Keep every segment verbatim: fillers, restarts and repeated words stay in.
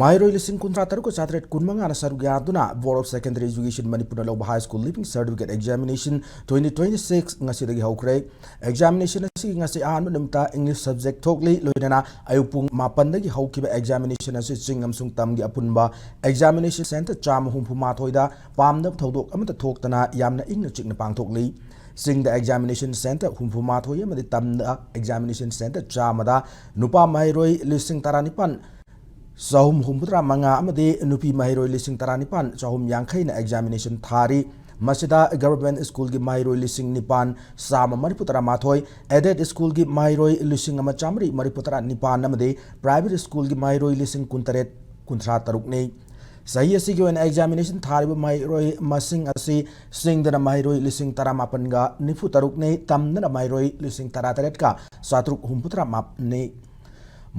ꯃꯍꯩꯔꯣꯏ ꯂꯤꯁꯤꯡ ꯀꯨꯟꯊ꯭ꯔꯥ ꯇꯔꯨꯛꯀ ꯆꯥꯇ꯭ꯔꯦꯠ ꯀꯨꯟꯃꯉꯥꯅ ꯁꯔꯨꯛ ꯌꯥꯗꯨꯅ Board of Secondary Education ꯃꯅꯤꯄꯨꯔꯅ ꯂꯧꯕ High School Leaving Certificate Examination twenty twenty-six ꯉꯁꯤꯗꯒꯤ ꯍꯧꯈ꯭ꯔꯦ꯫ Examination ꯑꯁꯤꯒꯤ ꯉꯁꯤ ꯑꯍꯥꯟꯕ ꯅꯨꯃꯤꯠꯇ English subject ꯊꯣꯛꯂꯤ꯫ ꯂꯣꯏꯅꯅ ꯑꯌꯨꯛ ꯄꯨꯡ ꯃꯥꯄꯟꯗꯒꯤ ꯍꯧꯈꯤꯕ examination ꯑꯁꯤ ꯆꯤꯡ ꯑꯃꯁꯨꯡ ꯇꯝꯒꯤ ꯑꯄꯨꯟꯕ examination centre ꯆꯥꯝꯃ ꯍꯨꯝꯐꯨ ꯃꯥꯊꯣꯏꯗ ꯄꯥꯝꯅꯕ ꯊꯧꯗꯣꯛ ꯑꯃꯠꯇ ꯊꯣꯛꯇꯅ ꯌꯥꯝꯅ ꯏꯪꯅ ꯆꯤꯛꯅ ꯄꯥꯡꯊꯣꯛꯂꯤ꯫ ꯆꯤꯡꯗ examination centre ꯍꯨꯝꯐꯨ ꯃꯥꯊꯣꯏ ꯑꯃꯗꯤ ꯇꯝꯗ examination centre ꯆꯥꯝꯃꯗ ꯅꯨꯄꯥ ꯃꯍꯩꯔꯣꯏ ꯂꯤꯁꯤꯡ ꯇꯔꯥꯅꯤꯄꯥꯟ ꯆꯍꯨꯝ ꯍꯨꯝꯐꯨꯇꯔꯥ ꯃꯉꯥ ꯑꯃꯗꯤ ꯅꯨꯄꯤ ꯃꯍꯩꯔꯣꯏ ꯂꯤꯁꯤꯡ ꯇꯔꯥꯅꯤꯄꯥꯟ ꯆꯍꯨꯝ ꯌꯥꯡꯈꯩꯅ examination ꯊꯥꯔꯤ꯫ ꯃꯁꯤꯗ Government Schoolꯒꯤ ꯃꯍꯩꯔꯣꯏ ꯂꯤꯁꯤꯡ ꯅꯤꯄꯥꯟ ꯆꯥꯝꯃ ꯃꯔꯤꯐꯨꯇꯔꯥ ꯃꯥꯊꯣꯏ, Aided Schoolꯒꯤ ꯃꯍꯩꯔꯣꯏ ꯂꯤꯁꯤꯡ ꯑꯃ ꯆꯥꯃꯔꯤ ꯃꯔꯤꯐꯨꯇꯔꯥ ꯅꯤꯄꯥꯟ ꯑꯃꯗꯤ Private Schoolꯒꯤ ꯃꯍꯩꯔꯣꯏ ꯂꯤꯁꯤꯡ ꯀꯨꯟꯇꯔꯦꯠ ꯀꯨꯟꯊ꯭ꯔꯥ ꯇꯔꯨꯛꯅꯤ꯫ ꯆꯍꯤ ꯑꯁꯤꯒꯤ ꯑꯣꯏꯅ examination ꯊꯥꯔꯤꯕ ꯃꯍꯩꯔꯣꯏ ꯃꯁꯤꯡ ꯑꯁꯤ ꯆꯤꯡꯗꯅ ꯃꯍꯩꯔꯣꯏ ꯂꯤꯁꯤꯡ ꯇꯔꯥꯃꯥꯄꯟꯒ ꯅꯤꯐꯨ ꯇꯔꯨꯛꯅꯤ, ꯇꯝꯗꯅ ꯃꯍꯩꯔꯣꯏ ꯂꯤꯁꯤꯡ ꯇꯔꯥꯇꯔꯦꯠꯀ ꯆꯥꯇ꯭ꯔꯨꯛ ꯍꯨꯝꯐꯨꯇꯔꯥ ꯃꯥꯄꯟꯅꯤ꯫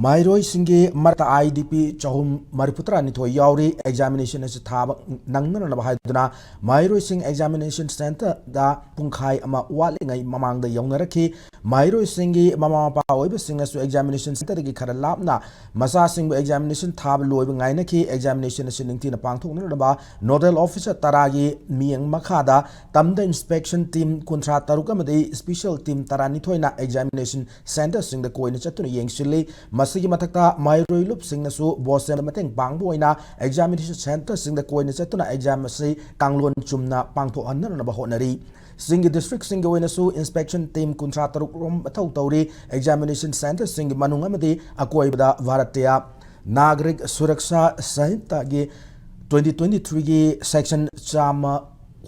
ꯃꯍꯩꯔꯣꯏꯁꯤꯡꯒꯤ ꯃꯔꯛꯇ IDP ꯆꯍꯨꯝ ꯃꯔꯤꯐꯨꯇꯔꯥ ꯅꯤꯊꯣꯏ ꯌꯥꯎꯔꯤ꯫ Examination ꯑꯁꯤ ꯊꯥꯕ ꯅꯪꯅꯅꯕ ꯍꯥꯏꯗꯨꯅ ꯃꯍꯩꯔꯣꯏꯁꯤꯡ examination centreꯗ ꯄꯨꯡꯈꯥꯏ ꯑꯃ ꯋꯥꯠꯂꯤꯉꯩ ꯃꯃꯥꯡꯗ ꯌꯧꯅꯔꯛꯈꯤ꯫ ꯃꯍꯩꯔꯣꯏꯁꯤꯡꯒꯤ ꯃꯃꯥ ꯃꯄꯥ ꯑꯣꯏꯕꯁꯤꯡꯅꯁꯨ examination centreꯗꯒꯤ ꯈꯔ ꯂꯥꯞꯅ ꯃꯆꯥꯁꯤꯡꯕꯨ examination ꯊꯥꯕ ꯂꯣꯏꯕ ꯉꯥꯏꯅꯈꯤ꯫ Examination ꯑꯁꯤ ꯅꯤꯡꯊꯤꯅ ꯄꯥꯡꯊꯣꯛꯅꯅꯕ nodal officer ꯇꯔꯥꯒꯤ ꯃꯤꯠꯌꯦꯡ ꯃꯈꯥꯗ ꯇꯝꯗ inspection team ꯀꯨꯟꯊ꯭ꯔꯥ ꯇꯔꯨꯛ ꯑꯃꯗꯤ special team ꯇꯔꯥꯅꯤꯊꯣꯏꯅ examination centreꯁꯤꯡꯗ ꯀꯣꯏꯅ ꯆꯠꯇꯨꯅ ꯌꯦꯡꯁꯤꯜꯂꯤ꯫ ꯃꯁꯤꯒꯤ ꯃꯊꯛꯇ ꯃꯍꯩꯔꯣꯏ ꯂꯨꯞꯁꯤꯡꯅꯁꯨ BOSEMꯗ ꯃꯇꯦꯡ ꯄꯥꯡꯕ ꯑꯣꯏꯅ examination centreꯁꯤꯡꯗ ꯀꯣꯏꯅ ꯆꯠꯇꯨꯅ exam ꯑꯁꯤ ꯀꯥꯡꯂꯣꯟ ꯆꯨꯝꯅ ꯄꯥꯡꯊꯣꯛꯍꯟꯅꯅꯕ ꯍꯣꯠꯅꯔꯤ꯫ ꯆꯤꯡꯒꯤ districtꯁꯤꯡꯒꯤ ꯑꯣꯏꯅꯁꯨ inspection team ꯀꯨꯟꯊ꯭ꯔꯥ ꯇꯔꯨꯛ ꯔꯣꯝ ꯃꯊꯧ ꯇꯧꯔꯤ꯫ Examination centreꯁꯤꯡꯒꯤ ꯃꯅꯨꯡ ꯑꯃꯗꯤ ꯑꯀꯣꯏꯕꯗ Bharatiya Nagarik Suraksha Sanhitaꯒꯤ twenty twenty-threeꯒꯤ section ꯆꯥꯝꯃ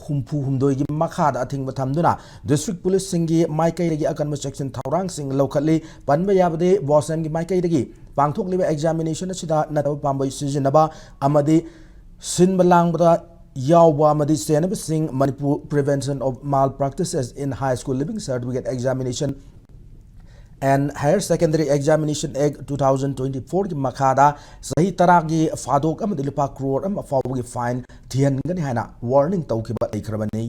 ꯍꯨꯝꯐꯨ ꯍꯨꯝꯗꯣꯏꯒꯤ ꯃꯈꯥꯗ ꯑꯊꯤꯡꯕ ꯊꯝꯗꯨꯅ district policeꯁꯤꯡꯒꯤ ꯃꯥꯏꯀꯩꯗꯒꯤ ꯑꯀꯟꯕ ꯆꯦꯛꯁꯤꯟ ꯊꯧꯔꯥꯡꯁꯤꯡ ꯂꯧꯈꯠꯂꯤ꯫ ꯄꯟꯕ ꯌꯥꯕꯗꯤ, BOSEMꯒꯤ ꯃꯥꯏꯀꯩꯗꯒꯤ ꯄꯥꯡꯊꯣꯛꯂꯤꯕ examination ꯑꯁꯤꯗ ꯅꯠꯇꯕ ꯄꯥꯝꯕꯩ ꯁꯤꯖꯤꯟꯅꯕ ꯑꯃꯗꯤ ꯁꯤꯟꯕ ꯂꯥꯡꯕꯗ ꯌꯥꯎꯕ ꯑꯃꯗꯤ ꯆꯦꯟꯅꯕꯁꯤꯡ Manipur Prevention of Malpractices in High School Leaving Certificate Examination and Higher Secondary Examination Act two thousand twenty-fourꯒꯤ ꯃꯈꯥꯗ ꯆꯍꯤ ꯇꯔꯥꯒꯤ ꯐꯥꯗꯣꯛ ꯑꯃꯗꯤ ꯂꯨꯄꯥ ꯀ꯭ꯔꯣꯔ ꯑꯃ ꯐꯥꯎꯕꯒꯤ fine ꯊꯤꯍꯟꯒꯅꯤ ꯍꯥꯏꯅ warning ꯇꯧꯈꯤꯕ ꯂꯩꯈ꯭ꯔꯕꯅꯤ꯫